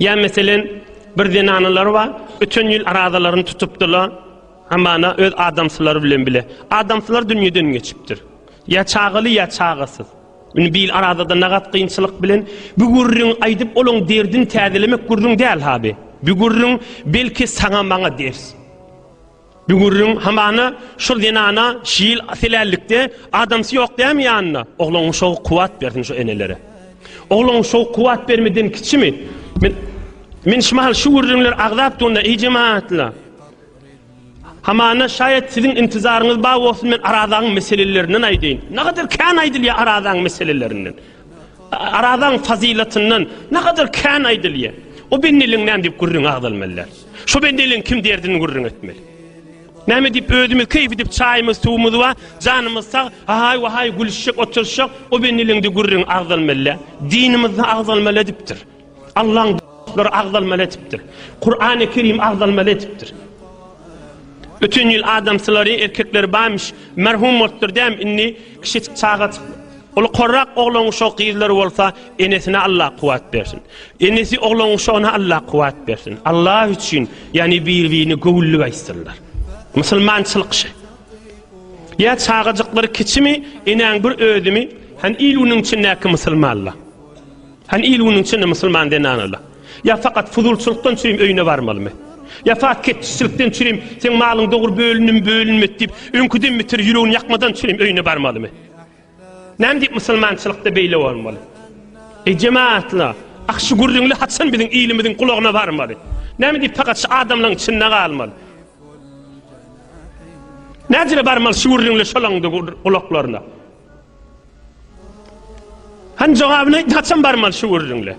Ýa meselen, bir zenanalar bar, öten ýyl arazalaryny tutupdylar, hamana öz adamsylary bilen bile. Adamsylary dünýeden geçipdir. Ýa çagaly, ýa çagasyz. Indi bil arazada nagat kynçylyk bilen bu gürrüňi aýdyp olaň derdini täzelemek gürrüň däl haby. Bu gürrüň belki saňa maňa ders. Bu gürrüň hamana şol zenana şu ýyl selällikde adamsy ýok dämi ýanynda? Oglan uşagy kuwwat bersin şu enelere. Oglan uşagy kuwwat bermeden kiçimi? Men men şu mahal şu gürrüňleri agzap durna eý jemaatla. Hamana şaýat siziň intizaryňyz bar bolsun men arazaň meselelerinden aýdaýyn. Nagadar kän aýdylýar arazaň meselelerinden. Arazaň fazylatyndan nagadar kän aýdylýar. O bendeliň näme diýip gürrüň agzalmalylar. Şo bendeliň kim derdini gürrüň etmeli. Näme diýip özümiz keýp edip çaýymyz suwumyz bar, janymyz sag, haý wahaý gülüşjek oturyşjak o bendeliň de gürrüň agzalmalylar. Dinimizde agzalmaly edipdir. Allaň dostlary agzalmaly edipdir. Kurany Kerim agzalmaly edipdir. Öten ýyl adamsylary, erkekleri barmyş, merhum bolupdyr däm, indi kişi çagajyk Ol korrak oglan uşak gyzlary bolsa, enesine Allah kuwwat bersin. Enesi oglan uşagyna Allah kuwwat bersin. Allah üçin, ýagny bir-birini göwünlik aýtsynlar. Musulmançylyk şe. Ýa çagajyklary kiçimi, enäň bir özümi, han il-günüň içindäki musulmanlar. Hany il-günüň içinde musulman zenanalar? Ýa fakat fuzulçylykdan çürim öýüne barmalymy? Ýa fakat ketçiçilikden çürim seň malyň dogry bölündimi bölünmedi diýip öňküden beter ýüregini ýakmadan çürim öýüne barmalymy? Näme diýip musulmançylykda beýle bolmaly? Eý jemaatlar, ah şu gürrüňler haçan biziň ilimiziň gulagyna barmaly? Näme diýip fakat şu adamlaryň içinde galmaly? Näjele barmaly şu gürrüňler şolaň gulaklaryna? Hany jogabyny aýt, haçan barmaly şu gürrüňle?